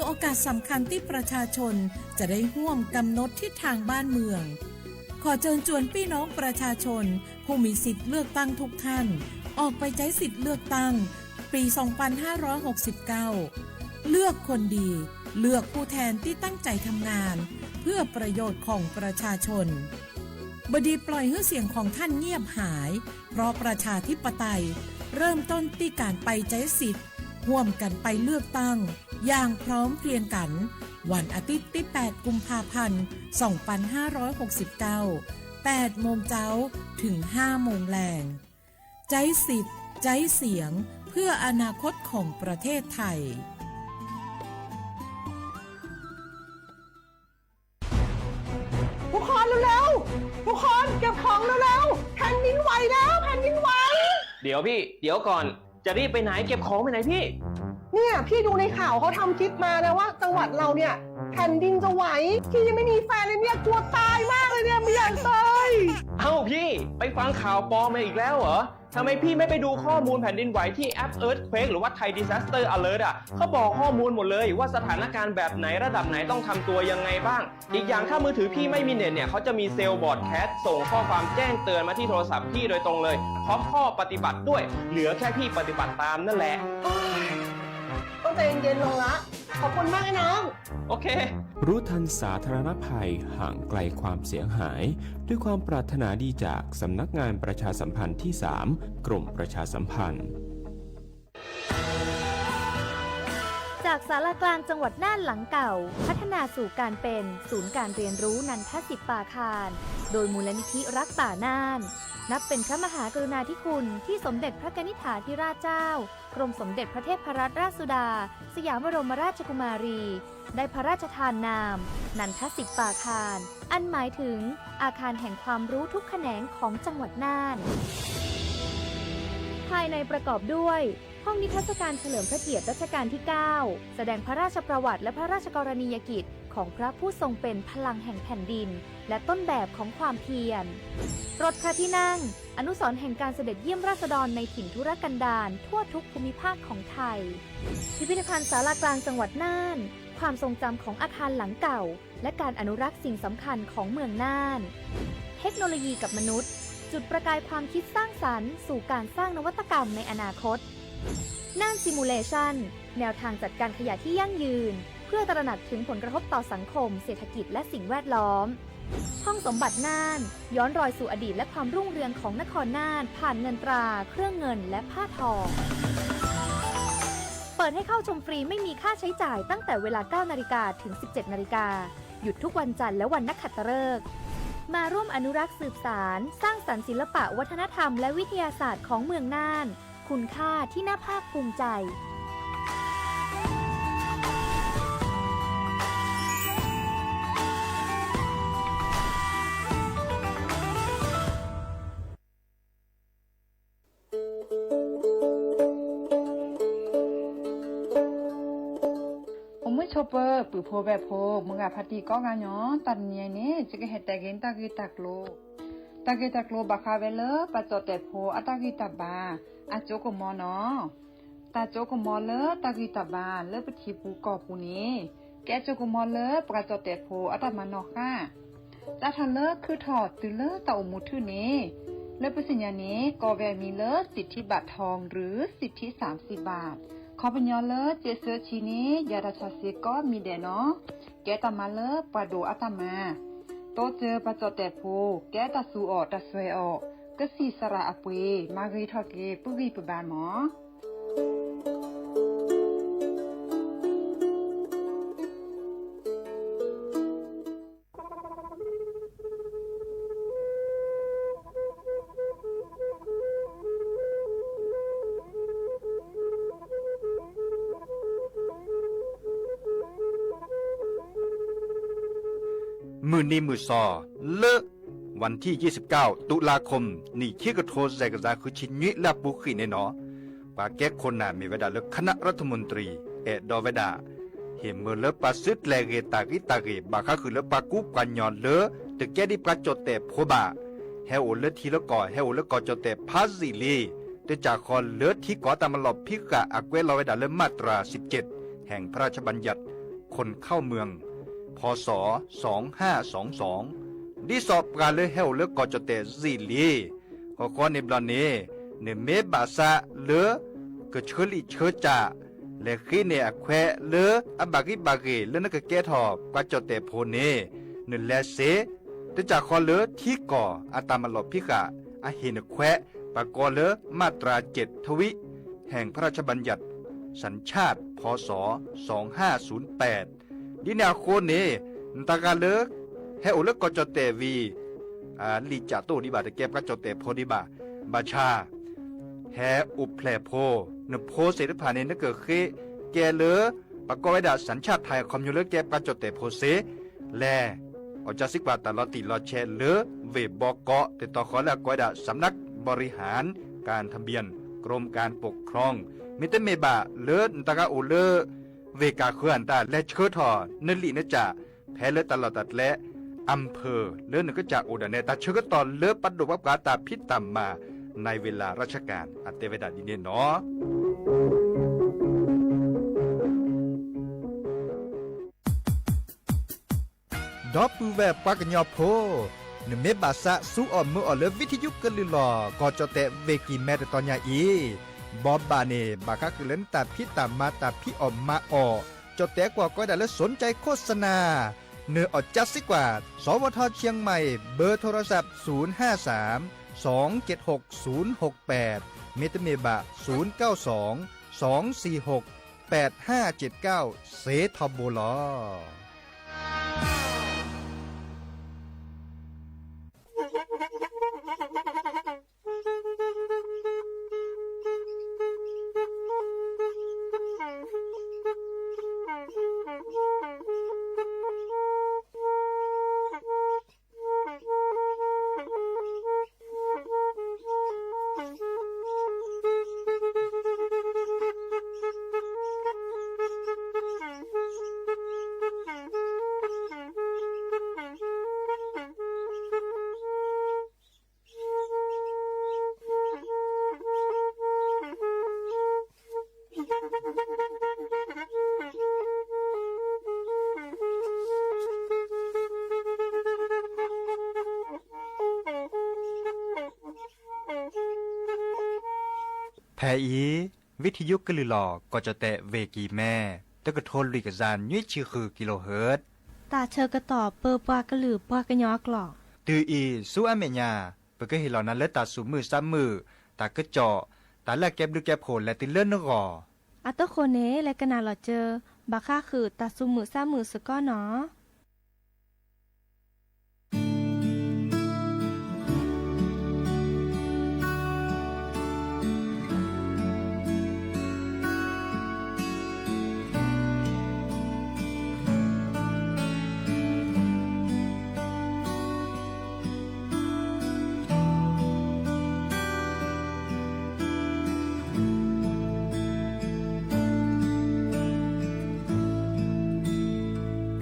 โอกาสสำคัญที่ประชาชนจะได้ร่วมกำหนดทิศทางบ้านเมือง ขอเชิญชวนพี่น้องประชาชนผู้มีสิทธิ์เลือกตั้งทุกท่าน ออกไปใช้สิทธิ์เลือกตั้งปี สองพันห้าร้อยหกสิบเก้า เลือกคนดี เลือกผู้แทนที่ตั้งใจทำงาน เพื่อประโยชน์ของประชาชน บดีปล่อยให้เสียงของท่านเงียบหาย เพราะประชาธิปไตยเริ่มต้นที่การไปใช้สิทธิ์ ร่วมกันไปเลือกตั้งอย่างพร้อมเพรียงกัน วันอาทิตย์ที่ แปด กุมภาพันธ์ สองพันห้าร้อยหกสิบเก้า แปด โมงเจ๊า ถึง ห้า โมงแลง ใจ๊สิทธิ์ ใจ๊เสียง เพื่ออนาคตของประเทศไทย ทุกคนเร็วๆ ทุกคนเก็บของเร็วๆ แผ่นดินไหวแล้ว แผ่นดินไหว เดี๋ยวพี่ เดี๋ยวก่อน จะรีบไปไหน เก็บของไปไหนพี่ เนี่ย พี่ดูในข่าวเขาทำคลิปมานะว่าจังหวัดเราเนี่ย แผ่นดินจะไหว พี่ยังไม่มีแฟนเลยเนี่ย กลัวตายมากเลยเนี่ย ไม่อยากตาย เอ้าพี่ ไปฟังข่าวปลอมมาอีกแล้วเหรอ ทำไมพี่ไม่ไปดูข้อมูลแผ่นดินไหวที่แอป Earthquake หรือว่า Thai Disaster Alert อ่ะ เขาบอกข้อมูลหมดเลยว่าสถานการณ์แบบไหนระดับไหนต้องทำตัวยังไงบ้าง อีกอย่างถ้ามือถือพี่ไม่มีเน็ตเนี่ย เขาจะมีเซลล์บรอดแคสต์ส่งข้อความแจ้งเตือนมาที่โทรศัพท์พี่โดยตรงเลย พร้อมข้อปฏิบัติด้วย เหลือแค่พี่ปฏิบัติตามนั่นแหละ ต้องใจเย็นๆ ลงละ ขอบคุณมากนะน้อง โอเค รู้ทันสาธารณภัย ห่างไกลความเสียหาย ด้วยความปรารถนาดีจากสำนักงานประชาสัมพันธ์ที่ สาม กรมประชาสัมพันธ์ จากศาลากลางจังหวัดน่านหลังเก่า พัฒนาสู่การเป็นศูนย์การเรียนรู้นันทสิปปาคาร โดยมูลนิธิรักป่าน่าน นับเป็นพระมหากรุณาธิคุณที่สมเด็จพระกนิษฐาธิราชเจ้า กรมสมเด็จพระเทพรัตนราชสุดา สยามบรมราชกุมารี ได้พระราชทานนาม นันทสิปปาคาร อันหมายถึงอาคารแห่งความรู้ทุกแขนงของจังหวัดน่าน ภายในประกอบด้วย ห้องนิทรรศการเฉลิมพระเกียรติรัชกาลที่ เก้า แสดงพระราชประวัติและพระราชกรณียกิจของพระผู้ทรงเป็นพลังแห่งแผ่นดิน และต้นแบบของความเพียร รถพระที่นั่ง อนุสรณ์แห่งการเสด็จเยี่ยมราษฎรในถิ่นทุรกันดารทั่วทุกภูมิภาคของไทย พิพิธภัณฑ์ศาลากลางจังหวัดน่าน ความทรงจำของอาคารหลังเก่า และการอนุรักษ์สิ่งสำคัญของเมืองน่าน เทคโนโลยีกับมนุษย์ จุดประกายความคิดสร้างสรรค์สู่การสร้างนวัตกรรมในอนาคต น่าน Simulation แนวทางจัดการขยะที่ยั่งยืน เพื่อตระหนักถึงผลกระทบต่อสังคม เศรษฐกิจ และสิ่งแวดล้อม ห้องสมบัติน่าน ย้อนรอยสู่อดีตและความรุ่งเรืองของนครน่าน ผ่านเงินตรา เครื่องเงิน และผ้าทอ เปิดให้เข้าชมฟรีไม่มีค่าใช้จ่ายตั้งแต่เวลา เก้า นาฬิกา ถึง สิบเจ็ด นาฬิกา หยุดทุกวันจันทร์และวันนักขัตฤกษ์ มาร่วมอนุรักษ์สืบสาน สร้างสรรค์ศิลปะวัฒนธรรมและวิทยาศาสตร์ของเมืองน่าน คุณค่าที่น่าภาคภูมิใจ အိၣ်မုာ်ဆိးပၢၤ ပုၢ်ဖိဝဲၢ်ဖိ မုၢ်ဂၤဖါတံၢ်ကိးဂၤညီ တနံၤအံၤန့ၣ် ယကဟဲတဲဂ့ၤတၢ်ဂ့ၢ်တၢ်ကျိၤ, တၢ်ဂ့ၢ်တၢ်ကျိၤဘၣ်ဃးဝဲလၢ ပှၤကၠီၣ်တဲာ်ဖိအတၢ်ဂံၢ်တၢ်ဘါ အစိကမီၤနီၤ. တၢ်စိကမီၤလၢတၢ်ဂံၢ်တၢ်ဘါလၢပထံပူၤကီၢ်ပူၤန့ၣ် ကဲစိကမီၤလၢပှၤကၠီၣ်တဲာ်ဖိအတၢ်မၤနီၣ်ဃၣ် စးထီၣ်လၢခုထီၣ်တုၤလၢတၢ်အိၣ်မူထူၣ်န့ၣ် လၢပသ့ၣ်ညါန့ၣ် ကိးဝဲအမံၤလၢ สิทธิบัตรทอง ឬ สิทธิสามสิบบาท ခီပညီလၢ စ့းဆၢဆံန့ၣ် ယၤတၢ်ဆၢစ့ကီးမံၤဒဲးနီၤ, ကဲတၢ်မၤလၢပှၤဒိၣ်အတၢ်မၤ, တိစၢၤပှၤကၠီၣ်တဲာ်ဖိ ကဲတၢ်သူအီၤတၢ်စွဲအီၤ, ကစံၣ်စရၣ်အပှ့ၤ မၤဂ့ၤထီၣ်က့ၤပုၢ်ဂံၢ်ပဘါမး. မုၢ်နံၤမုၢ်သီ လၢ วันที่ยี่สิบเก้า ตุลาคม နံၣ်ခံကထိ စဲးကစၢ် ဃုဆံနွံလၢအပူၤဃံးန့ၣ်နီၤ, ပှၤကဲခိၣ်နၢ်မ့ၢ်ဝဲဒၣ်လၢ คณะรัฐมนตรี အဲၣ်ဒိးဝဲဒၣ် ဟ့ၣ်မၢလၢပှၤစုကျဲၤဂ့ၤတၢ်ဂံၢ်တၢ်ဂ့ၤ ဘၣ်ဃးဃုာ်လၢပှၤကူပှၤကညီလၢ တကဲဒ်ပှၤကၠီၣ်တဲာ်ဖိဘၣ်, ဟဲအိၣ်လၢထံလၢကီၢ် ဟဲအိၣ်လၢကီၢ်ကၠီၣ်တဲာ်ဖးယံာ်လံ, တကးဃီလၢထံကီၢ်တၢ်မၤလီၢ်ဖံးဃာ်အကွဲးလီၤဝဲဒၣ်လၢ มาตราสิบเจ็ด แห่งพระราชบัญญัติ คนเข้าเมือง พ.ศ. สองห้าสองสอง ဒ်သိးပှၤလၢဟဲအိၣ်လၢကီၢ်ကၠီၣ်တဲၣ်စ့ၢ်လံ ဃီဃီန့ၣ်ဘျီန့ၣ် နမ့ၢ်ဘၣ်ဆၣ်လၢ ကဆၢလံာ်ဆၢစၢ် လဲၤဃ့န့ၢ်အခွဲးလၢအဘၣ်ဂံၢ်ဘၣ်ဂ့ၤ လၢနကကဲထီၣ်ပှၤကၠီၣ်တဲၣ်ဖိန့ၣ် နလဲၤစ့ တစၢ်ဃီလၢထံကီၢ်အတၢ်မၤလီၢ်ဖံးဃာ် အဟ့ၣ်နခွဲး ပှၤကိးလၢ มาตราเจ็ดทวี แห่งพระราชบัญญัติสัญชาติ พ.ศ. สองห้าศูนย์แปด ဒ်န့ၣ်အဃိန့ၣ် နတၢ်ဂၤလၢ ဟဲအိၣ်လၢကီၢ်ကၠီၣ်တဲၣ်ဝံၤ လံာ်စၢ်တအိၣ်ဒံးဘၣ် တကဲပှၤကၠီၣ်တဲၣ်ဖိဒံးဘၣ် ဘၣ်ဆၣ် ဟဲအိၣ်ဖျဲၣ်ဖိ နဖိသ့ၣ်တဖၣ်န့ၣ် နကဃ့ကဲလၢ ပကိးဝဲဒၣ် สัญชาติไทย အခီပညီလၢကဲပှၤကၠီၣ်တဲၣ်ဖိစ့ လဲၤ အီၣ်စၢစံးကွၢ်တၢ်လီၤတံၢ်လီၤဆဲးလၢ ဝ့ၢ်ဘီကီး တတီၤဃီလၢအကိးဝဲဒၣ် สำนักบริหารการทะเบียน กรมการปกครอง မ့တမ့ၢ်ဘၣ်လၢနတၢ်ဂၤအိၣ်လၢ ဝ့ၢ်ကၢ်ဃၢၤအတၢ်လဲၤဆှၢထီၣ် နလံာ်နစၢ် ဖဲလၢတၢ်လီၢ်တၢ်ကျဲ อำเภอ လၢနကစၢ်အိၣ်ဒၣ်နဲ တၢ်ဆၢကတီၢ်လၢပဒိၣ်ပှၤပှၤတၢ်ဖံးတၢ်မၤ ในเวลาราชการ အတဲဝဲဒၣ်ဒ်န့ၣ်နီၤ. ဒီပုၢ်ဝဲၢ်ပှၤကညီဖိ, နမ့ၢ်ဘၣ်ဆၣ်ဆူအီၣ်မုာ်အီၣ်လၢ ဝံထယုကလုၢ်လီၢ် ကီၢ်ကၠီၣ်တဲၣ်ဝ့ၢ်ကံၢ်မဲ တတီၤညါအံၤ, ဘီဘၣ်န့ၣ် ဘၣ်ဃးဃုာ်လၢနတၢ်ဖံးတၢ်မၤ တၢ်ဖံးအီၣ်မၤအီၣ်, ကၠီၣ်တဲၣ်ကွီၢ်ကိးဝဲဒၣ်လၢ สนใจโฆษณา နအီၣ်စၢစံးကွၢ် สวท.เชียงใหม่ เบอร์โทรศัพท์ ศูนย์ห้าสาม สองเจ็ดหก ศูนย์หกแปด မ့တမ့ၢ်ဘၣ် ศูนย์เก้าสอง สองสี่หก แปดห้าเจ็ดเก้า စ့ထီဘိလီၤ. ဖဲအံၤ ဝံထယုကလုၢ်လီၢ် ကီၢ်ကၠီၣ်တဲၣ်ဝ့ၢ်ကံၢ်မဲ တကထိလွံၢ်ကယၤနွံဆံဃု kilohertz တၢ်ဆၢကတီၢ်ပၢပှၤကလုာ်ပှၤကညီအကျိာ် တုၤအံၤဆူအမဲာ်ညါ ပကဟ့ၣ်လီၤနၤလၢတၢ်သူၣ်မုာ်သးမုာ်, တၢ်ကစီၣ်, တၢ်လၢအကဲဘျုးကဲဖှိၣ်လဲၤတုၤလၢနဂီၢ်. အဃိန့ၣ် လဲၤကနၣ်လီၤစၢၤ ဘၣ်ဃးဃုာ်တၢ်သူၣ်မုာ်သးမုာ်စ့ၢ်ကီးနီၤ.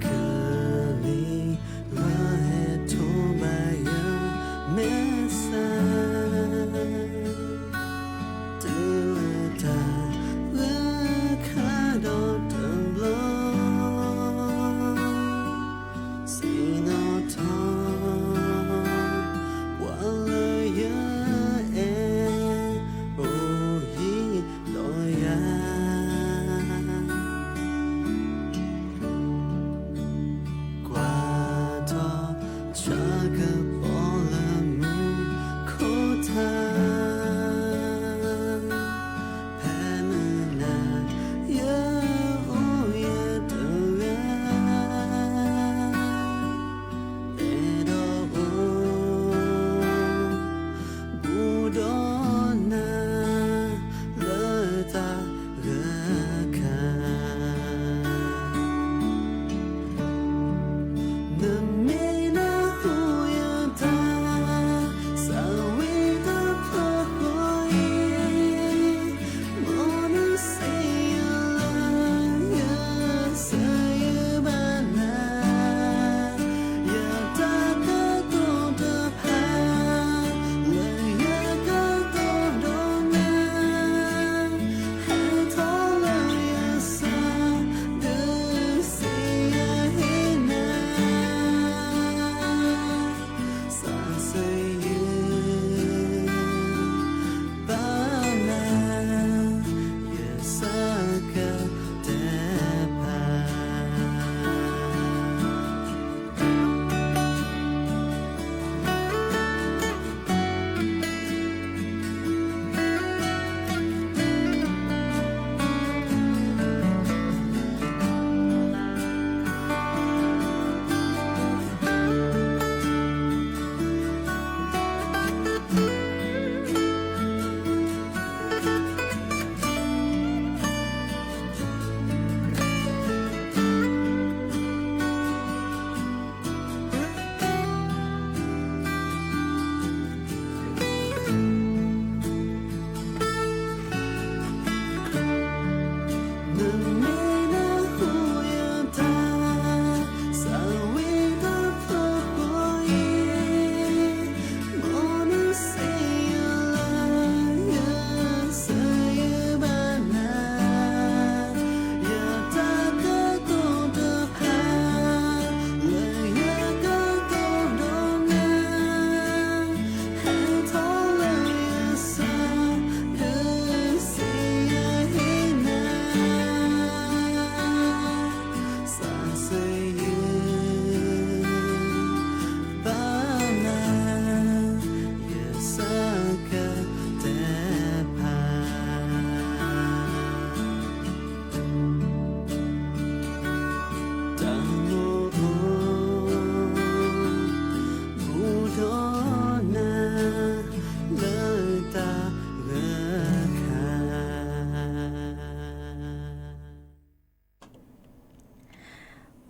က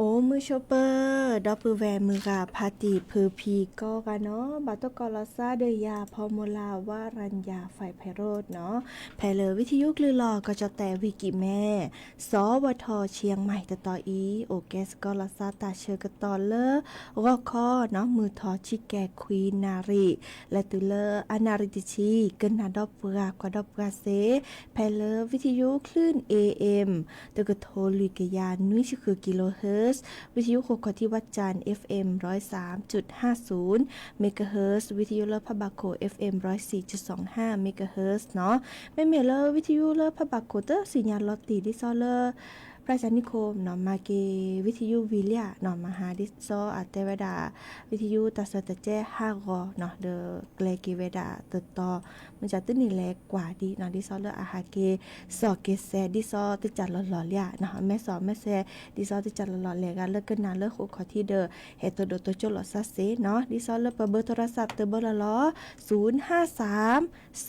အိၣ်မုာ်ဆိးပၢၤ ဒီပုၢ်ဝဲၢ်မုၢ်ဂၤဖးတံၢ်ဖုဖံကိးဂၤနီၤ, ဘၣ်တကိးလီၤသးဒီးယၤ ဖီမူလၤ ဝရံယၤ ဖဲဖဲရိၣ်နီၤ, ဖဲလၢဝံထယုကလုၢ်လီၤ ကီၢ်ကၠီၣ်တဲၣ်ဝံၤကံးမဲ စီဝီထီၣ် เชียงใหม่ တတီၤအံၤ အိၣ်ကဲစ့ၢ်ကီးလီၤသးတၢ်ဆၢကတီၢ်လၢ ဂီၢ်ခီနီၤ မုၢ်ထီၣ်ဆံကဲၣ်ခွံနၣ်ရံၣ် လဲၤတုၤလၢအနၣ်ရံၣ်တဆံ ကနၣ်ဒီးပှၤကွၢ်ဒီးပှၤစ့ၢ် ဖဲလၢဝံထယုကလုၢ် เอเอ็ม တကထိလွံၢ်ကယၤနွံဆံဃု kilohertz, ဝံထယုဃိာ်ခီၣ်ထံးဝၣ်ကၠၣ် เอฟเอ็ม ร้อยสามจุดห้าศูนย์ megahertz, ဝံထယုလၢဖးဘၣ်ခိၣ် เอฟเอ็ม ร้อยสี่จุดสองห้า megahertz နီၤ, မ့မ့ၢ်လၢဝံထယုလၢဖးဘၣ်ခိၣ်တသ့ၣ်ညါလီၤတံၢ် ဒ်သိးလၢ ပြၢ်စၢ်နံၣ်ခိၣ်နီၤ မၤက့ၤဝံထယုဝံၤလံဧါနီၤ, မဟါဒ်သိးအတဲဝဲဒၣ် ဝံထယုတၢ်ဆၢတၢ်ကဲဟးဂီၤနီၤ ဒီးကျဲက့ၤဝဲဒၣ်တတီၤ, မ့ၢ်စ့ၢ်တနံၣ်လဲၤကွၢ်ဒံးနီၤ ဒ်သိးလၢအဟးက့ၤစီၣ်က့ၤစဲး ဒ်သိးတစၢ်လီၤလီၤလံဧါနီၤ, အမဲာ်စီၣ်အမဲာ်စဲး ဒ်သိးတစၢ်လီၤလီၤ လဲၤဂၤလၢကနၣ်လၢဃိာ်ခီၣ်ထံးဒီး ဟဲတိၢ်ဒိၣ်တိစၢၤလိာ်သးစ့ၢ်နီၤ, ဒ်သိးလၢပဘၢ โทรศัพท์ တဘၢလီၤလီၤ ศูนย์ห้าสาม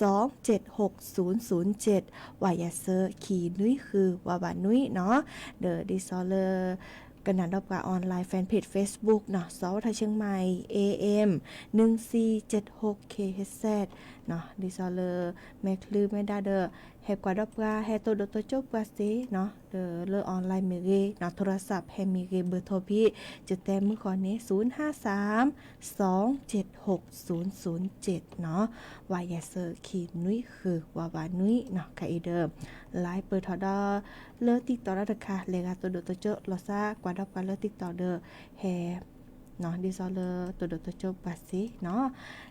สองเจ็ดหกศูนย์ศูนย์เจ็ด ဝးယၤစၢၤ ခံနွံဃု ဝးဘၣ်နွံနီၤ, ဒီးဒ်သိးလၢ ကနၣ်ဒီးပှၤ online fan page Facebook နီၤ စီဝီထီၣ် เชียงใหม่ เอเอ็ม หนึ่งสี่เจ็ดหก kilohertz နီၤ, ဒ်သိးလၢ မဲာ်ချံမဲာ်ဒါဒီး ဟဲကွၢ်ဒီးပှၤ ဟဲတိၢ်ဒိၣ်တိစၢၤပှၤစ့ၢ်နီၤ, ဒီးလၢ online မ့ၢ်ဂ့ၤနီၤ โทรศัพท์ ဟဲမ့ၢ်ဂ့ၤ ဘၢၣ်ထိၣ်ဖံး ယတဲမုၢ်ဃီန့ၣ် ศูนย์ห้าสาม สองเจ็ดหกศูนย์ศูนย์เจ็ดနီၤ, ဝးယၤစၢၤ ခံနွံဃု ဝးဘၣ်နွံနီၤ, ခဲအံၤဒီး live ပၢၢ်ထီၣ်ဒီး လၢ TikTok ဒီးတခါ လဲၤဂၤတိၢ်ဒိၣ်တိစၢၤလိာ်သး ကွၢ်ဒီးပှၤလၢ TikTok ဒီး ဟဲ ဒ်သိးလၢတိၢ်ဒိၣ်တိစၢၤပှၤစ့ၢ်နီ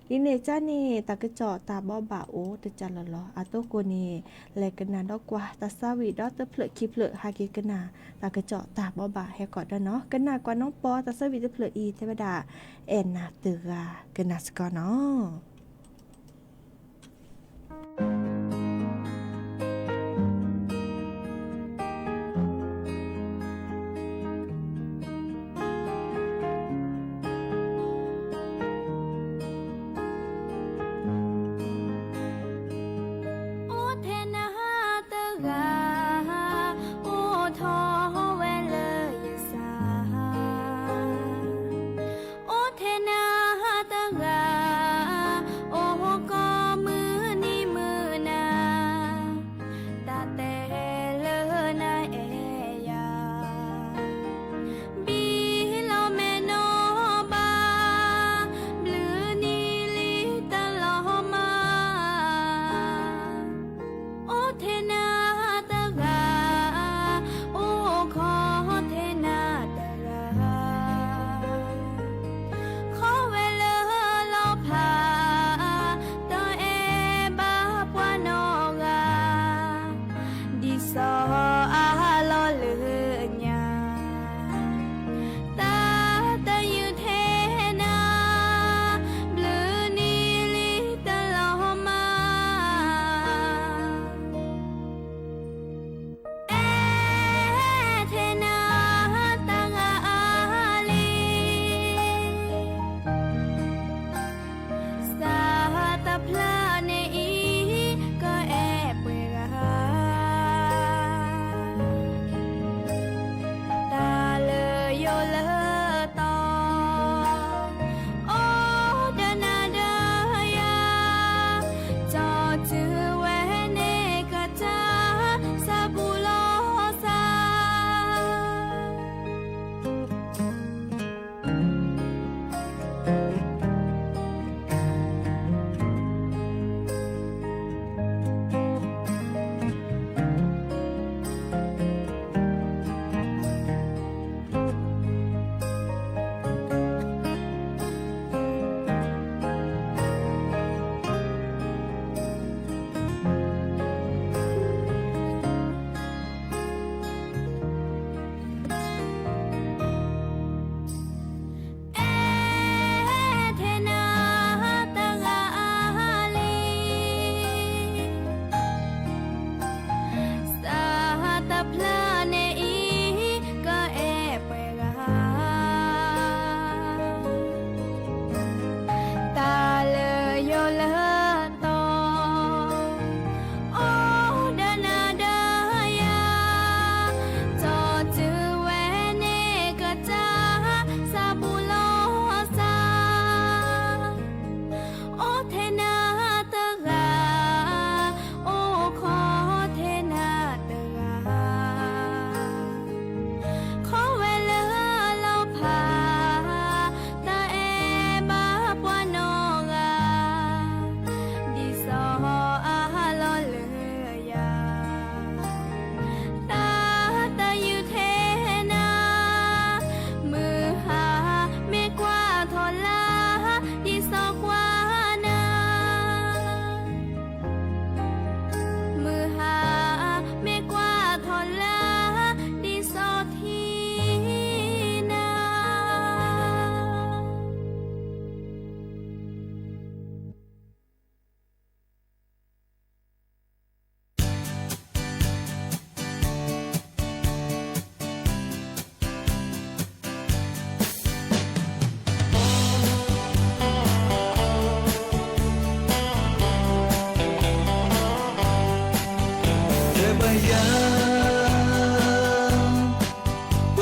ၤ, ဒ်န့ၣ်ကါန့ၣ် တၢ်ကစီၣ်တၢ်ဘိးဘၣ်အိၣ်တစၢ်လီၤလီၤ အတိၢ်ကိၢ်န့ၣ် လဲၤကနၣ်ဒီးကွၢ်တၢ်သးဝံၣ်ဒီးတဖျၢၣ်ခံဖျၢၣ် ဟးက့ၤကနၣ် တၢ်ကစီၣ်တၢ်ဘိးဘၣ်ဟဲကီးဒီးနီၤ, ကနၣ်ကွၢ်နီၤပီ တၢ်သးဝံၣ်တဖျၢၣ်အံၤ တဲဝဲဒၣ် အဲၣ်နၤတဂၤ ကနၣ်စ့ၢ်ကီးနီၤ.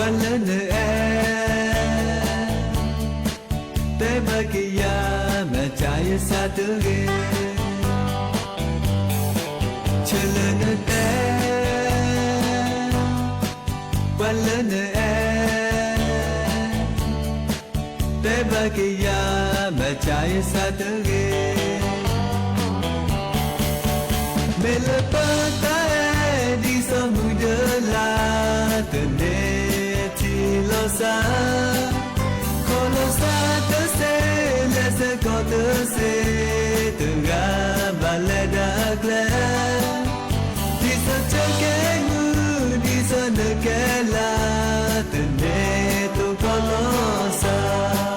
ပှၤလၢနအဲၣ် တဲဘၣ်က့ၤယၤ မ့ၢ်ကယစးတဂ့ၤ. ဆၢလၢနအဲၣ် ပှၤလၢနအဲၣ် တဲဘၣ်က့ၤယၤ မ့ၢ်ကယစးတဂ့ၤ. မ့ၢ်လၢပတၢ်အဲၣ်ဒ်သိးမုၢ်ဒၢလၢ် တန့ၢ်ထံလီၤစၢ်, ခီလီၤစၢ်တစ့ လဲၤစ့ၢ်ကီးတစ့ တဂၤဘၣ်လဲၤဒၣ်အကျဲ ဒ်သိးဆၢကဲမုၢ် ဒ်သိးနကဲလၢ် တန့ၢ်တိာ်ကီလီၤစၢ်.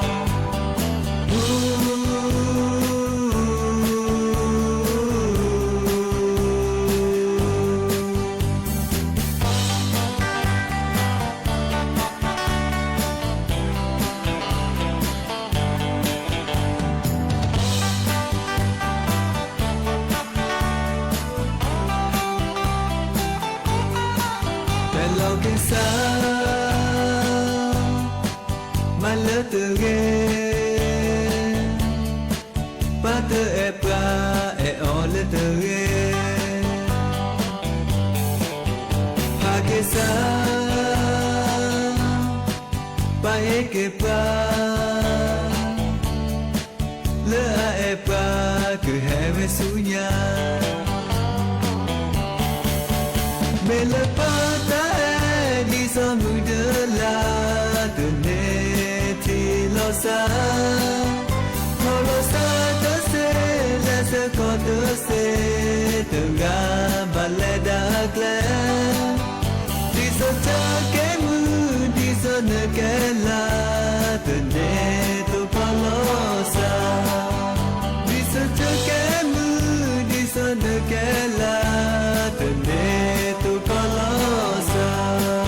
ပလီၢ်ကစၢ် မၤလၢတဂ့ၤ, ပတအဲၣ်ပှၤ အဲၣ်အီၤလၢတဂ့ၤ, ဖးကစၢ် ပအဲၣ်က့ၤပှၤ လၢအအဲၣ်ပှၤ ကဟဲဝဲဆူညါ. မ့ၢ်လၢပတၢ်အဲၣ်ဒ်သိးမုၢ်ဒၢလၢ် တန့ၢ်ထံလီၤစၢ်, ခီလီၤစၢ်တစ့ လဲၤစ့ၢ်ကီးတစ့ တဂၤဘၣ်လဲၤဒၣ်အကျဲ ဒ်သိးဆၢကဲမုၢ် ဒ်သိးနကဲလၢ် တန့ၢ်တိာ်ကီလီၤစၢ်, ဒ်သိးဆၢကဲမုၢ် ဒ်သိးနကဲလၢ် တန့ၢ်တိာ်ကီလီၤစၢ်.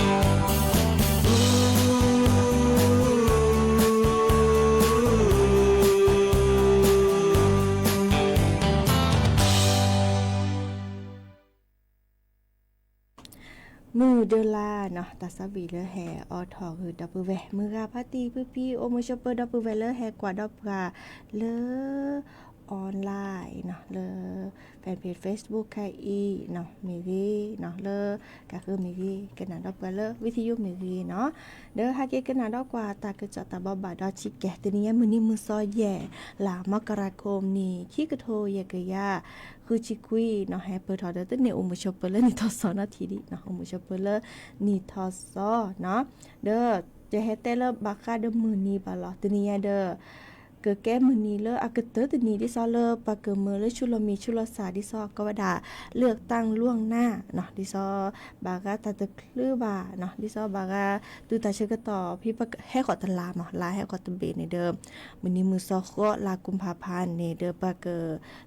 မုၢ်ဒၢလၢ်နီၤ တၢ်သးဝံၣ်လၢဟဲအိၣ်ထီၣ်ဂ့ၤဒီပုၢ်ဝဲၢ် မုၢ်ဂၤဖါတံၢ်ဖုဖံ အိၣ်မုာ်ဆိးပၢၤဒီပုၢ်ဝဲၢ်လၢဟဲကွၢ်ဒီးပှၤလၢ online နီၤ လၢ fanpage Facebook ခဲအံၤနီၤ မ့ၢ်ဂ့ၤနီၤ လၢကးဃုမ့ၢ်ဂ့ၤ ကနၣ်ဒီးပှၤလၢ ဝံသယု မ့ၢ်ဂ့ၤနီၤ ဒီးဟဲက့ၤကနၣ်ဒီးကွၢ်တၢ်ကစီၣ်တၢ်ဘိးဘၣ်ဒီးဆံးကဲ တနံၤအံၤမုၢ်နံၤမုၢ်သီယဲၢ် လါမကရၤခိၣ်နံၣ် ခံကထိယဲၢ်ကယၤ ဃုဆံခွံနီၤ ဟဲပၢၢ်ထီၣ်ဒီးတန့ၢ်အိၣ်မုာ်ဆိးပၢၤလၢနံၣ်ထီၣ်စီနီတထံၣ်ဒံးနီၤ အိၣ်မုာ်ဆိးပၢၤလၢနံၣ်ထီၣ်စီနီၤ ဒီး တဟဲတဲလၢဘၣ်ဃးဒီးမုၢ်နံၤဘၣ်လီၤ တနံၤညါဒီး ကကဲမုၢ်နံၤလၢအကတၢၢ်တနံၤ ဒ်သိးလၢပှၤကမၢလၢဆူၣ်လီၤမံၤဆူၣ်လီၤစၢ် ဒ်သိးကီးဝဲဒၣ် เลือกตั้งล่วงหน้าနီၤ ဒ်သိး ဘၣ်ဃးတၢ်တချုးဘၣ်နီၤ ဒ်သိးဘၣ်ဃး တုၤတၢ်ဆၢကတီၢ် ဖဲပဟဲဃီၤတလါမး လါဟဲဃီၤတဘ့ၣ်န့ၣ်ဒီး မုၢ်နံၤမုၢ်သီဃီ လါကူၤဖးဖးန့ၣ်ဒီး ပှၤက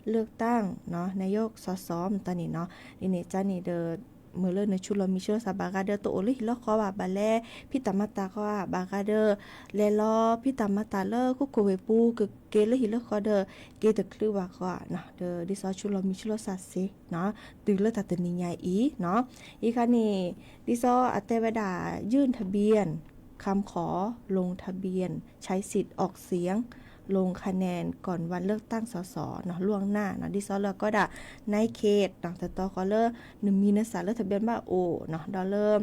เลือกตั้งနီၤ นายก စီၤစီၤ မတၤန့ၣ်နီၤ ဒ်န့ၣ်ကန့ၣ်ဒီး မ့ၢ်လၢနဆူၣ်လီၤမံၤဆူၣ်လီၤစၢ်ဘၣ်ဃးဒီး တအိၣ်လၢဟံၣ်လၢဃီဘၣ် ဘၣ်လဲၤဖံးတၢ်မၤတၢ်ဃီဧါ ဘၣ်ဃးဒီး လဲၤလီၤဖံးတၢ်မၤတၢ်လၢခိခိၣ်ဝ့ၢ်ပူၤ ကက့ၤလၢဟံၣ်လၢဃီဒီး က့ၤတချုးဘၣ်ဃီဧါနီၤ ဒီးဒ်သိးဆူၣ်လီၤမံၤဆူၣ်လီၤစၢ်စ့နီၤ တုၤလၢတၢ်တနံၤညါအံၤနီၤ အံၤခါန့ၣ် ဒ်သိးအတဲဝဲဒၣ် ยื่นทะเบียน คำขอ ลงทะเบียน ใช้สิทธิ์ออกเสียง ลงคะแนนก่อนวันเลือกตั้ง สส နီၤ ล่วงหน้าနီၤ ဒ်သိးလၢကီးဒၣ် ในเขตနီၤ တတီဃီလၢ နမံၤနစၢ်လၢ ทะเบียนบ้าน အိၣ်နီၤ ဒီးလၢ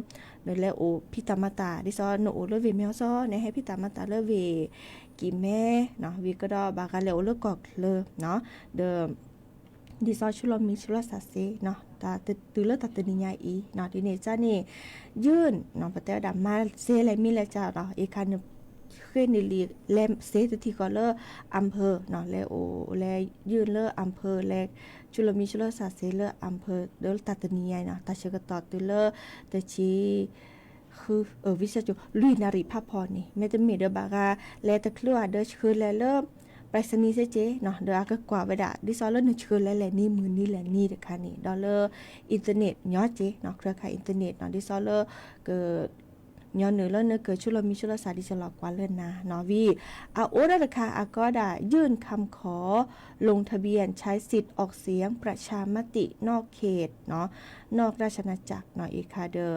နလဲၤအိၣ်ဖံးတၢ်မၤတၢ် ဒ်သိးနအိၣ်လၢဝ့ၢ်မဲဟီၣ်စီ နဟဲဖံးတၢ်မၤတၢ်လၢဝ့ၢ်ကံၣ်မဲနီၤ ဝံၤကဒီးဘၣ်ဃးလဲၤအိၣ်လၢကီၢ်ချၢနီၤ ဒီး ဒ်သိးဆူၣ်လီၤမံၤဆူၣ်လီၤစၢ်စ့နီၤ တၢ်တုၤလၢတၢ်တနံၤညါအံၤနီၤ ဒ်န့ၣ်ကန့ၣ် ยื่นနီၤ ပတဲဝဲဒၣ်မၤစ့လဲၣ်မံၤလဲၣ်ကဒီး အံၤခါန့ၣ် ဃ့န့ၢ်လံ လဲၤစ့တထံၣ်ဃီလၢ อำเภอနီၤ လဲၤအိၣ်လဲၤ ยื่นလၢ อำเภอ လဲၤဆူၣ်လီၤမံၤဆူၣ်လီၤစၢ်စ့လၢ อำเภอ ဒီးလၢတၢ်တနံၤညါအံၤနီၤ တၢ်ဆၢကတီၢ်တုၤလၢ တဆံ ဃု ဝံၤစက လွံၢ်နၣ်ရံၣ်ဖးဖီန့ၣ် မ့တမ့ၢ်ဒီးဘၣ်ဃး လဲၤတချုးဧါဒီးဆှၢလဲၤလၢ ไปรษณีย์ စ့က့နီၤ ဒီးအကကွၢ်ဝဲဒၣ် ဒ်သိးလၢနဆှၢလဲၤလဲၣ်နံၤမုၢ်နံၤလဲၣ်နံၤတခါန့ၣ် ဒီးလၢ internet ညီက့နီၤ เครือข่าย internet နီၤ ဒ်သိးလၢ က ညီနုၢ်လၢနကဆူၣ်လီၤမံၤဆူၣ်လီၤစၢ် ဒ်သိးလီၤကွၢ်လၢနၤနီၤ ဝံၤ အအိၣ်ဒီးတခါအကီးဒၣ် ยื่นคำขอลงทะเบียนใช้สิทธิ์ออกเสียงประชามตินอกเขตเนาะ นอกราชอาณาจักรเนาะ အံၤခါဒီး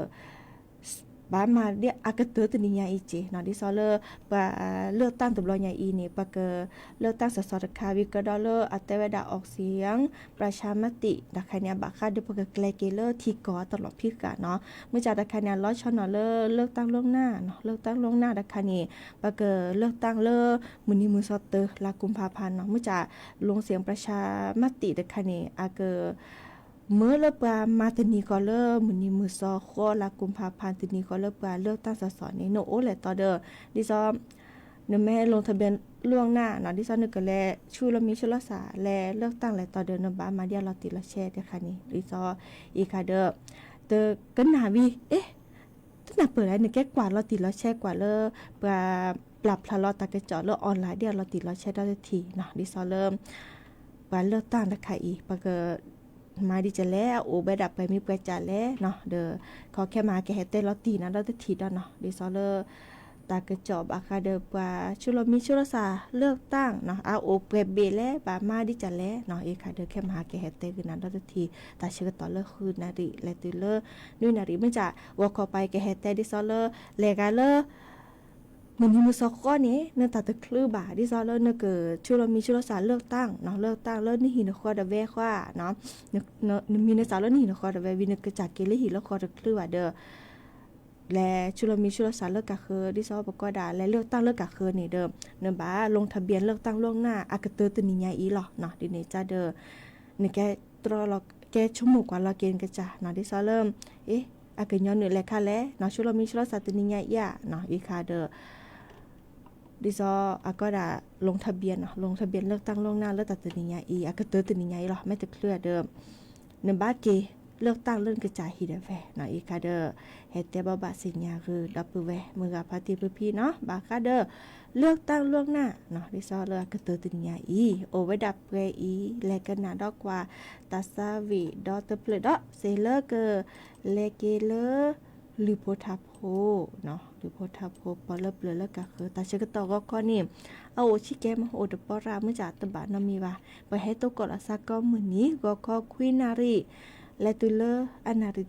ဘၣ်မၤဒ်အကတၢၢ်တနံၤညါအံၤက့ၤနီၤ, ဒ်သိးလၢ ပှၤလၢၢ်တၢ်တဘျီညါအံၤန့ၣ် ပကလၢၢ်တၢ်စီၤစီၤတခါ ဝံၤကဒီးလၢအတဲဝဲဒၣ် အီးစံယၣ်ပြၣ်ၡမတံၣ် တခါန့ၣ် အဘၣ်ဃးဒီးပကကျဲက့ၤလၢထံကီၢ်အတလီၤဖံးဃာ်နီၤ. မုၢ်ဆါတခါန့ၣ် အလီၤဆီနီၤလၢလၢၢ်တၢ်လိၣ်နၢ်နီၤ, လၢၢ်တၢ်လိၣ်နၢ်တခါန့ၣ် ပကလၢၢ်တၢ်လၢ မုၢ်နံၤမုၢ်သီတၢ လါကူၤဖးဖးနီၤ. မုၢ်ဆါ လီၤစ့ၣ်ပြၣ်ၡမတံၣ်တခါန့ၣ် အက မၢလၢပှၤမၤတနံၤဃီလၢ မုၢ်နံၤမုၢ်သီဃီ လါကူၤဖးဖး တနံၤဃီလၢပှၤလၢၢ်တၢ်စီၤစီၤန့ၣ် နအိၣ်လဲၤတီဒီး ဒ်သိး နမ့ၢ် လီၤထါဘံၣ်လိၣ်နၢ်နီၤ, ဒ်သိးနကလဲၤဆူလီၤမံၤဆူလီၤစှၤ လဲၤလၢၢ်တၢ်လဲၤတီဒီး နဘၣ်မၤဒ်အလီၤတံၢ်လီၤဆဲးတခါန့ၣ် ဒ်သိး အံၤခါဒီး တကနၣ်ဝံၤ အ့ တနၢ်ပၢၢ်လဲၣ် နကဲကွၢ်လီၤတံၢ်လီၤဆဲးကွၢ်လၢ ပှၤပျၢ်ဖျါလီၤတၢ်ကစီၣ်လၢ online ဒ်အလီၤတံၢ်လီၤဆဲးဒီတထံၣ်နီၤ, ဒ်သိးလၢ ပှၤလၢၢ်တၢ်တခါအံၤ ပက မၤဒ်လဲၣ် အအိၣ်ဝဲဒၣ်ပှဲၤမံၤပှဲၤကၢ်လဲၣ်နီၤ, ဒီး ခီခဲမဟါကဟဲတဲလီၤတံၢ်နၤဒီတထံၣ်ဒီးနီၤ, ဒ်သိးလၢ တၢ်ကစီၣ်ဘၣ်ဃးဒီးပှၤဆူလီၤမံၤဆူလီၤစှၤလၢၢ်တၢ်နီၤ အအိၣ်ပှဲၤဘ့ၣ်လဲၣ် ဘၣ်မၤဒ်လဲၣ်နီၤ, အံၤခါဒီး ခဲမဟါကဟဲတဲဂ့ၤနၤဒီတထံၣ် တၢ်ဆၢကတီၢ်လၢဃုနၣ်ရံၣ် လဲၤတုၤလၢ နွံနၣ်ရံၣ် မုၢ်ဆါ ဂီၤခီပၤအံၤကဟဲတဲဒ်သိးလၢ လဲၤဂၤလၢ မုၢ်နံၤမုၢ်သီဃီန့ၣ် နတၢ်တချုးဘၣ် ဒ်သိးလၢနကဆူလီၤမံၤဆူလီၤစှၤလၢၢ်တၢ်နီၤ, လၢၢ်တၢ်လၢနဟံၣ်နဃီတဝဲဃီနီၤ, နမံၤနစှၤလၢနဟံၣ်နဃီတဝဲ ဝံၤနကစၢ်က့ၤလၢဟံၣ်လၢဃီတချုးဘၣ်ဒီး လဲၤဆူလီၤမံၤဆူလီၤစှၤလၢကးဃၢၤ ဒ်သိးပကိးဒၣ် လဲၤလၢၢ်တၢ်လၢကးဃၢၤန့ၣ်ဒီး နဘၣ် လီၤထါဘံၣ်လိၣ်တၢ်လိၣ်နၢ် အကတၢၢ်တနံၤညါအံၤလီၤနီၤ, ဒ်န့ၣ်ကဒီး နကဲတြီလီၤ ကဲဆိကမိၣ်ကွၢ်လီၤက့ၤနကစၢ်နီၤ, ဒ်သိးလၢ အ့ အကညီနုၢ်လဲၤခါလဲၣ်နီၤ, ဆူလီၤမံၤဆူလီၤစှၤတနံၤညါအံၤဧါနီၤ, အံၤခါဒီး ဒ်သိးအကိးဒၣ် လီၤထါဘံၣ်နီၤ, လီၤထါဘံၣ်လိၣ်တၢ်လိၣ်နၢ်လၢတၢ်တနံၤညါအံၤ အကတၢၢ်တနံၤညါအံၤလီၤ, မ့ၢ်တချုးဒီး နဘၣ်က့ၤလၢၢ်တၢ်လၢနကစၢ်ဟံၣ်ဒၣ်ဝဲနီၤ, အံၤခါဒီး ဟဲတဲဘၣ်ဘၣ်စံၣ်ညါဂုာ်ဒီပုၢ်ဝဲၢ်မုၢ်ဂၤဖါတံၢ်ဖုဖံနီၤ, ဘၣ်ဃးဒီး လၢၢ်တၢ်လိၣ်နၢ်နီၤ, ဒ်သိးလၢအကတၢၢ်တနံၤညါအံၤ အိၣ်ဝဲဒၣ်ပှဲၤအံၤ လဲၤကနၣ်ဒီးကွၢ် တၢ်ဆါဝံၤဒီတဖျၢၣ်ဒီး စ့ၢ်လၢက လဲၤက့ၤလၢ လုၢ်ဖိထါဖိနီၤ, လုၢ်ဖိထါဖိ ပီၣ်လၢပျၢၤလၢကးဃၢၤ တၢ်ဆၢကတီၢ်ဂီၤခီန့ၣ် အအိၣ်ဆံးကဲမး အိၣ်တပီရၣ် မုၢ်ဆါတဘၣ်နီတမံၤဘၣ်, ပှၤဟဲတိၢ်ကီၣ်လီၤသးကိးမုၢ်နံၤ ဂီၤခီခွံနၣ်ရံၣ် လဲၤတုၤလၢအနၣ်ရံၣ်တဆံ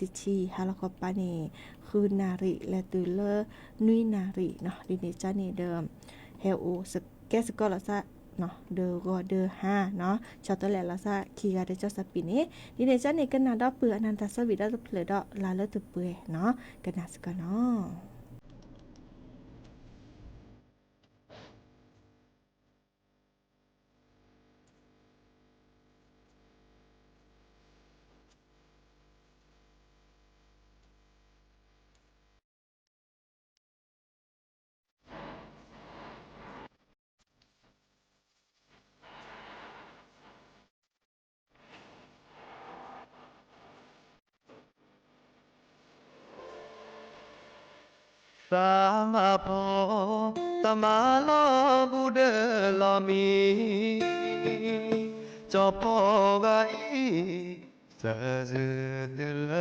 ဟါလီၤခီပၤန့ၣ် ဃုနၣ်ရံၣ် လဲၤတုၤလၢ နွံနၣ်ရံၣ်နီၤ, ဒ်န့ၣ်ကန့ၣ်ဒီး ဟဲအိၣ်ကဲစ့ၢ်ကီးလီၤသး ဒီးဂီၤဒီးဟါနီၤ, ဆီတလဲလီၤသးခံဂၤဒီးကၠီစးပံန့ၣ်, ဒ်န့ၣ်ကန့ၣ် ကနၣ်ဒီပုၢ်ဝဲၢ်အနၢ်တၢ်ဆါဝံၤဒီတဖျၢၣ်ဒီး လၢ်လၢတပှဲၤနီၤ, ကနၣ်စ့ၢ်ကီးနီၤ. သးမၤဖီ တၢ်မၤလီၤဘူးဒီးလီၤမံၤ, ကၠီဖီဂၤအံၤ စၢၤစုတုၤလၢ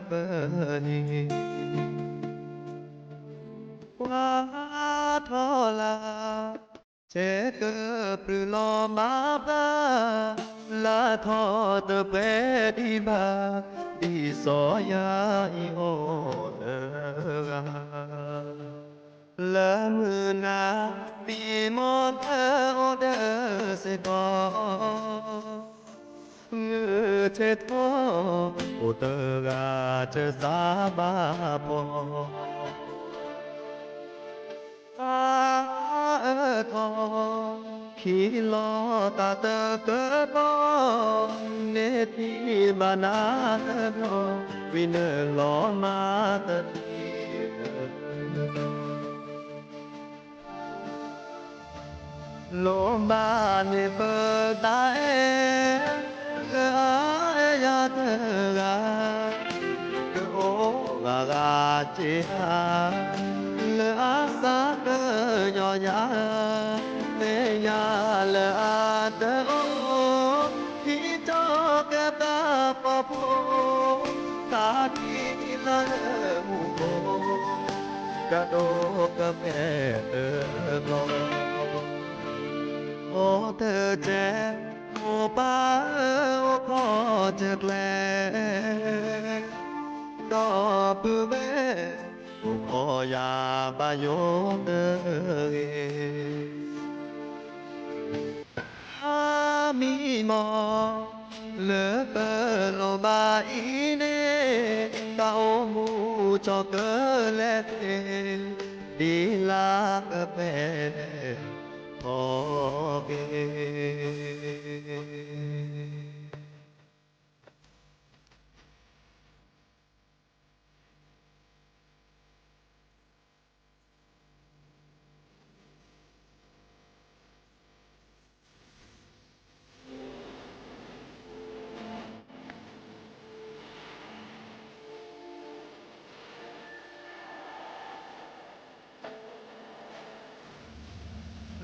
ပၢၤန့ၣ် ပှၤထီၣ်လၢ် ဆဲးကပြုၢ်လီၤမၤဘၣ် လၢထီၣ်တပှဲၤဒံးဘၣ် ဒ်စီၤယၤအံၤအိၣ်တဂၤ လၢမုၢ်နၤ သံမီၢ်ဖျၢၣ်အိၣ်ဒၣ်စ့ၢ်ကီး ဂုာ်ဆဲးထီၣ် အိၣ်တဂၤတသးဘၣ်ဖီ အၢထီၣ် ခံလီၤတၢ်တကၢၢ်ဘီ န့ၢ်ထံၣ်ဘၣ်နၤတဘျီ ဝံၤနုာ်လီၤမၤတထံၣ် လိၣ်ဘၣ်န့ၢ်ပသးအဲၣ် လၢအအဲၣ်ယၤတဂၤ ကအိၣ်ဂၤဂၤစ့ၢ်ဧါ လၢအသးကညီၤယၤ မ့ၢ်ယၤလၢအတအိၣ် ဟံးထီၣ်ကဘၣ်ပှၤဖိ သးကံၢ်လၢမူခိၣ် ကဒိးကပဲာ်တဘျီ အိၣ်တကဲ မိၢ်ပၢ်ဧၢ အိၣ်ခိးတကျဲ ဒီပုၢ်ဝဲၢ် အိၣ်ခိး ပီၢ်ယၢ်ဘၣ်ယိၣ်တဂ့ၤ. အမံၤမီၢ် လၢပလိၣ်ဘၣ်အံၤန့ၣ် တၢ်အိၣ်မူထီၣ်ကလဲာ်သ့ၣ် ဒ်လၢကပှဲၤထီၣ်က့ၤ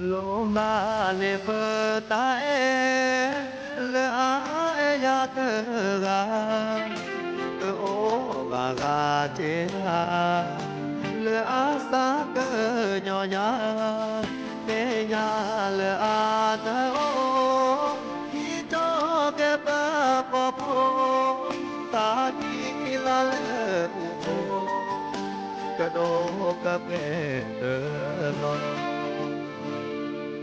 လိၣ်ဘၣ်န့ၢ်ပတၢ်အဲၣ် လၢအအဲၣ်ယၤတဂၤ ကအိၣ်ဘၣ်ဂၤတ့ၢ်ဧါ လၢအသးကညီၤညါ သ့ၣ်ညါလၢအတအိၣ် ဟံးထီၣ်ကဲပၢ်ဖှီၣ်ဖိ သးကံၢ်လၢ်လၢအူဖိ ကဒိးကပှဲၤတလီၤ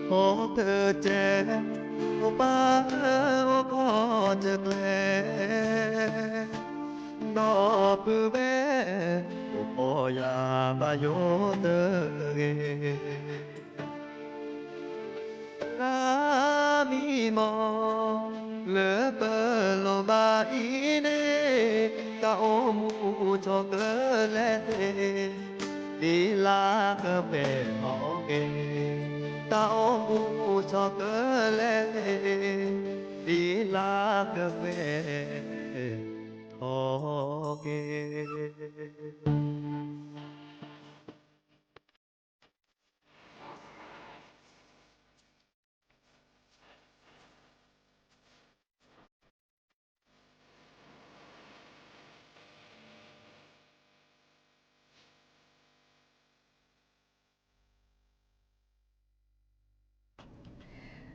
အိၣ်ကတဲာ် အိၣ်ပၢ်အိၣ်ခီၣ်တကျဲ ဒီပုၢ်ဝဲၢ် အိၣ်ပီၢ်ယၢ်ဘၣ်ယိၣ်တဂ့ၤ. အမံၤမီၢ် လၢပလိၣ်ဘၣ်အံၤန့ၣ် တၢ်အိၣ်မူထီၣ်ကလဲာ်သ့ၣ် ဒ်လၢကပှဲၤထီၣ်က့ၤ တၢ်အိၣ်မူထီၣ်ကလဲာ်သ့ၣ် ဒ်လၢကပှဲၤထီၣ်က့ၤ.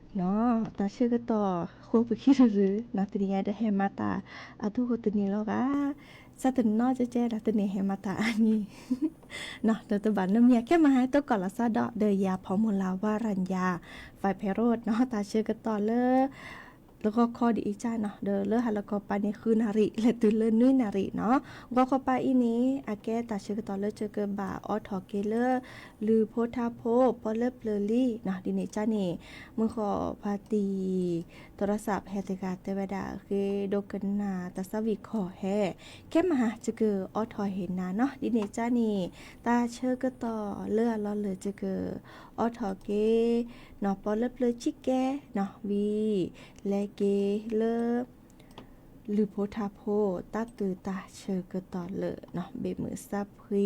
နီၢ် တၢ်ဆၢကတီၢ် ဃိပခံတရူး နီၢ် တနံၤညါဒီးဟဲမၤတၢ်အဒိၣ်တနံၤလီၤဂၤ စးတနီၢ်ကဲကဲဒီးတနံၤဟဲမၤတၢ်အါနံၤ နီၢ် ဒီးတဘၣ်နီတမံၤ ခဲမုၢ်ဟါတကိးလီၤစၢ်ဒီး ဒီးယၤဖီမုၢ်လၢ် ဝါရၤယၤ ဖဲးဖဲးရိၣ် နီၢ် တၢ်ဆၢကတီၢ်လၢ လၢဂီၤခီဒ်အံၤကၢ်နီၢ် ဒီးလၢဟါလီၤခီပၤန့ၣ် ဃုနၣ်ရံၣ် လဲၤတုၤလၢနွံနၣ်ရံၣ်နီၢ် ဂီၤခီပၤအံၤန့ၣ် အကဲတၢ်ဆၢကတီၢ်လၢကကဘၣ်အိးထီၣ်က့ၤလၢ လုၢ်ဖိထါဖိ ပီလၢပျၢၤလံနီၢ် ဒ်န့ၣ်ကၢ်န့ၣ် မုၢ်ဃီၤဖါတံၢ် သရၣ်စၢ်ဖဲတဂၤတဲဝဲဒၣ် ဃ့ဒိကနၣ်တၢ်သးဝံၣ်ခီၣ်ဟဲ ခဲမုၢ်ဟါကကအိးထီၣ်ဟ့ၣ်နၤနီၢ် ဒ်န့ၣ်ကၢ်န့ၣ် တၢ်ဆၢကတီၢ်လၢအလီၢ်လၢ်ကက အိးထီၣ်က့ၤ နီၢ် ပီလၢပျၢၤဆံးကဲ နီၢ် ဝံၤ လဲၤက့ၤလၢ လုၢ်ဖိထါဖိ တၢ်သုးတၢ်ဆၢကတီၢ်လၢာ်နီၢ် ဘ့ၣ်မုၢ်စၢ်ဖှံ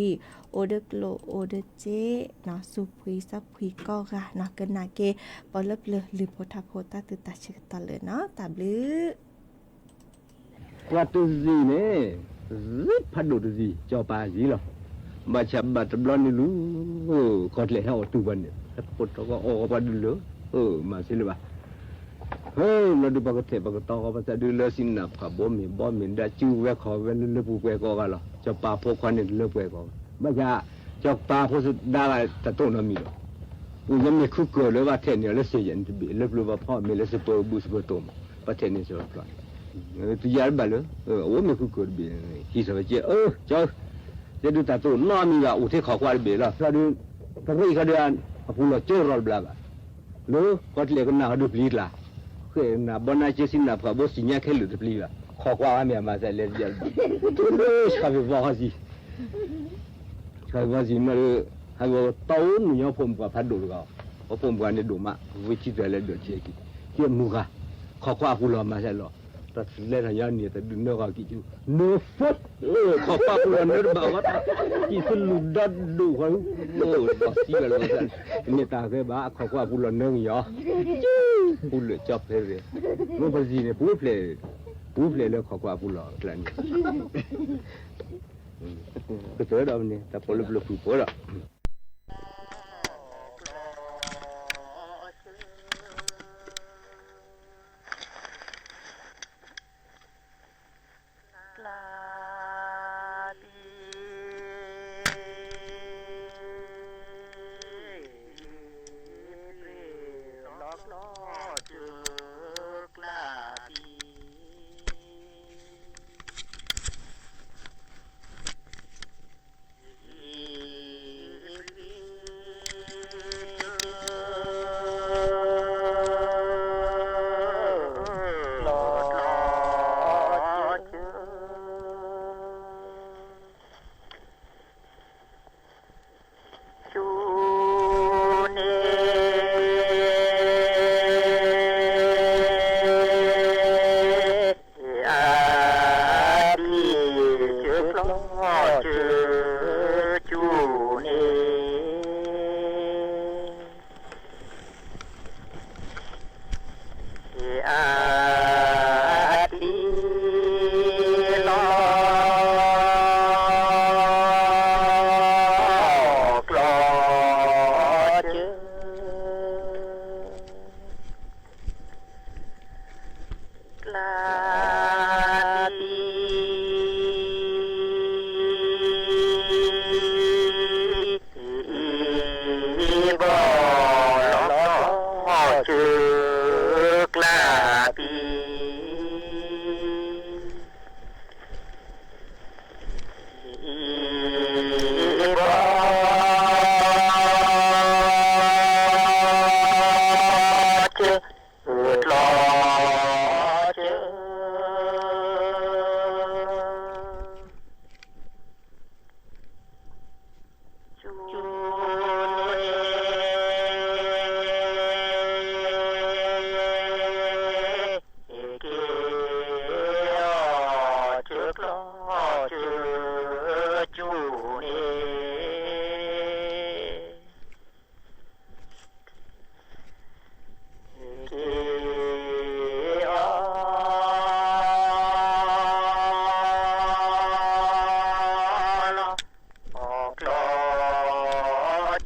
အိၣ်ဒီးကျိၣ်အိၣ်ဒီးစ့နီၢ် စူးဖှံစၢ်ဖှံကိးဂၤနီၢ် ကနၣ်က့ၤ ပီလၢပျၢၤလုၢ်ဖိထါဖိ တၢ်သုးတၢ်ဆၢကတီၢ်လၢာ်နီၢ် တၢ်ဘျုး ပှၤတယံၤန့ၣ် ယံၤဖးဒိၣ်တယံၤ ကၠီၤပၤယံၤလီၤ. ဘၣ်ဆၣ်ဘၣ်တဘျီန့ၣ်လူၤ ကီၢ်ကျဲးဟဲအီၣ်တူၢ်ပှၤန့ၣ် ဟဲဖိးထီၣ်ကအီၣ်ပှၤဒုးလၢ မၤစ့လၢၤဘၣ်. ဟၢ ဘျီဒုးပှၤကထဲးပှၤကတီၤဃီ ပှၤသးဒုးလၢစံနၢ်ဖှၣ်ဘိမ့ၢ်ဘီမ့ၢ်ဒါ စုဝဲခီၣ်ဝဲလၢလၢပှဲၤပှဲၤကိးဂၤလီၤ. ကၠီၤပၤဖိခွါန့ၣ်တလၢပှဲၤကိးဂၤ ဘၣ်ဆၣ် ကၠီၤပၤဖိသဒါဂၤတတိၢ်နီတမံၤလီၤ. အိၣ်ညါမ့ၢ်ခုကၢၢ်လၢဘၣ်ထဲးန့ၣ်အီၤလၢစ့ယဲၢ်န့ၣ်တဘ့ၣ် လၢပျၢၤဘၣ်ဖီမ့ၢ်လၢစပၢၤဘူစပၢၤတိာ်မး ပှၤထဲးန့ၢ်စၢၤပျီန့ၣ် တယၤတဘၣ်လၢ အအိၣ်မ့ၢ်ခုကၢၢ်တဘ့ၣ် ဟံးစၢၤဝဲကဲ အၢ ကၠီ ယဲဒုးတၢ်တိၢ်နီတမံၤဘၣ် အိၣ်ထဲခီၣ်ခွါတဘ့ၣ်လီၤ. ဖျီဒုး တရံးခီဒုး အပူၤလီၤကၠိရီတဘျီဘၣ်. လၢကီၢ်ကျဲးကနၣ်ဟီဒုးပျံၤတလး ဃဲးနၤဘီနါက့စံနၢ်ဖှၣ်ဘိစံညါခဲလၢာ်တပျံၤဘၣ် ခီၣ်ခွါဝဲမ့ၢ်အမၤစၢၤလဲၤတဘျီ ဆှၣ်ဖ့ၣ်ဘီဃီစံ ဆှၣ်ဖ့ၣ်ဘီဃီစံမ့ၢ်ဒီး ဟးဂီၤတီအိၣ်မုၢ်ညီဖိမုၣ်ပှၢ်ဖးဒိၣ်တဂၤ ဖိမုၣ်ပှၢ်န့ၣ်ဒိၣ်မး ဝံၤဆံတၢ်လဲၤဒိးကဲက့ၤ ကဲမုၢ်ဂၤ ခီၣ်ခွါအပူၤလီၤမၤစၢၤလီၤ တၢ်လဲၤထီၣ်ညီနံၤတဒုးနၢဂီၤကံၣ်ကၠူ နၢဖိ ခီၣ်ခွါပူၤလီၤနၢတဘၣ်ဝဲ ကံၣ်သလူၣ်ဒီဒိၣ်ဃီ လီၤစံဝဲလီၤ မ့ၢ်တၢ်ဂ့ၤဘၣ် ခီၣ်ခွါပူၤလီၤနၢကညီ ပူၤလၢကၠီဖဲရ့ၣ် မ့ၢ်ပစံးန့ၣ် ပူၤဖျဲး ပူၤဖျဲးလၢခီၣ်ခွါပူၤလီၤကျါန့ၣ် ကတၢၢ်ဒီးမ့ၢ်န့ၣ် တၢ်ပီလၢပျၢၤဖုၣ်ဖိဒီး ပျၢ်တံၢ်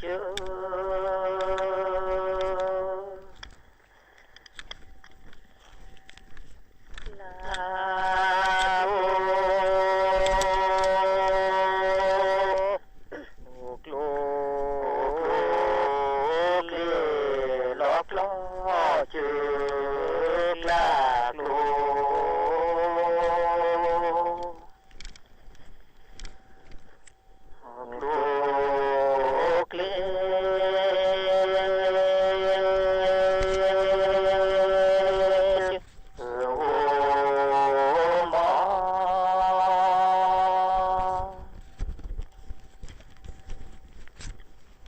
ကၢ လၢကျိ ကျိ ကျိ ကျ့ လီၤကျီ ကၢ ကျါ ကျိ ကျိ ကျ့ အိၣ်မီ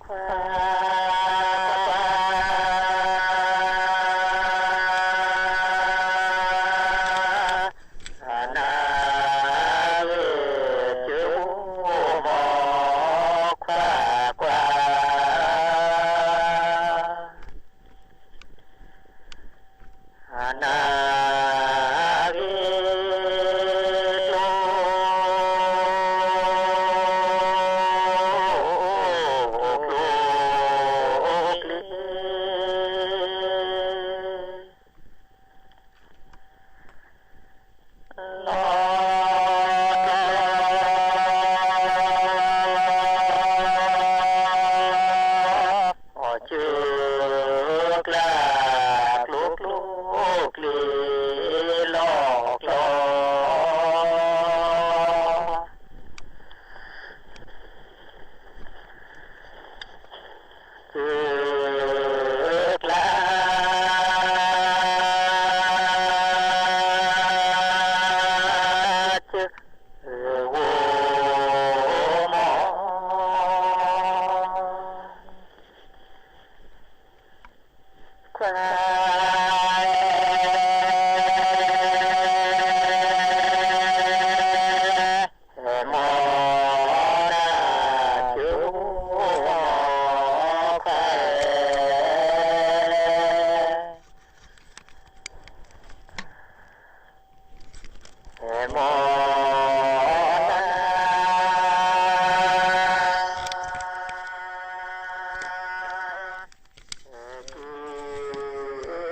ခွါ နၢ်ဂ့ၤ ကၢ အိၣ်မီ ခွါ ခွါ နၢ်ဂ့ၤ ကျိ ကျိ ကျ့ လီၤ ကၢ ကျါ ကျိ ကျိ ကျ့ လီၤကျီ ကၢ ကျါ ကၢ အိၣ်မီ ခွါ မီ နၢ် ကၢ အိၣ်မီ ခွါ မီ နၢ် ကၢ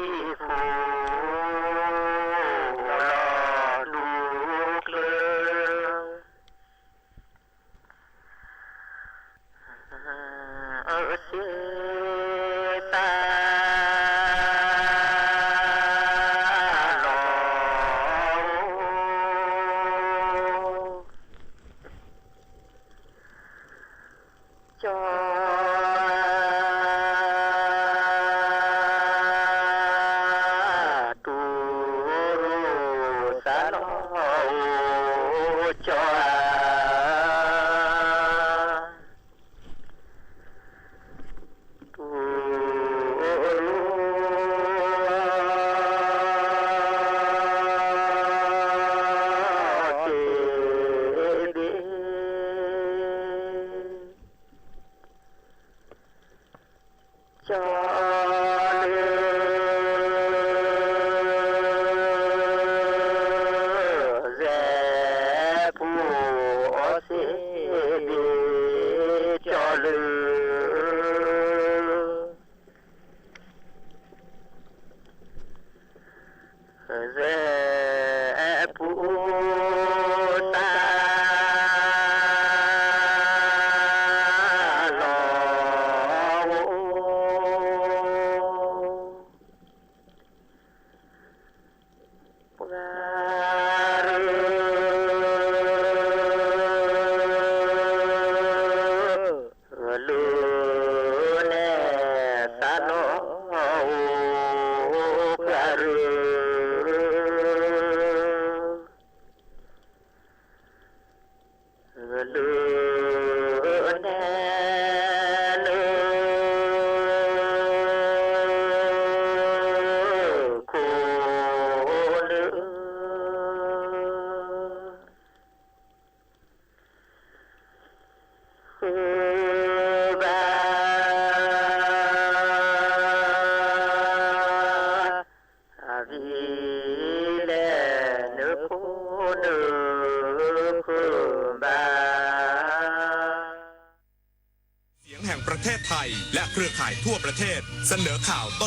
ပူၤလီၤဒူချၢ အၢ စ့သးလီၤ ကၠီ တူၢ်ရူၢ်သးလီၤ ကၠီဧၢ တူၢ်ရူၢ် တ့ဘ့ၣ် ကၠီလၢ စဲပူၤအီၤစ့ဘ့ၣ်ကၠီလၢ စဲပူၤ သးလီၤ ပှၤရၢ လၢနဲသးလီၤ ပှၤရၢ လၢနဲလၢ ခိၣ်နၢ ဃုဘၣ် အဂ့ၢ်လဲၣ် နခိၣ်နၢဃုဘၣ် เสียงแห่งประเทศไทยและเครือข่ายทั่วประเทศเสนอข่าวต้น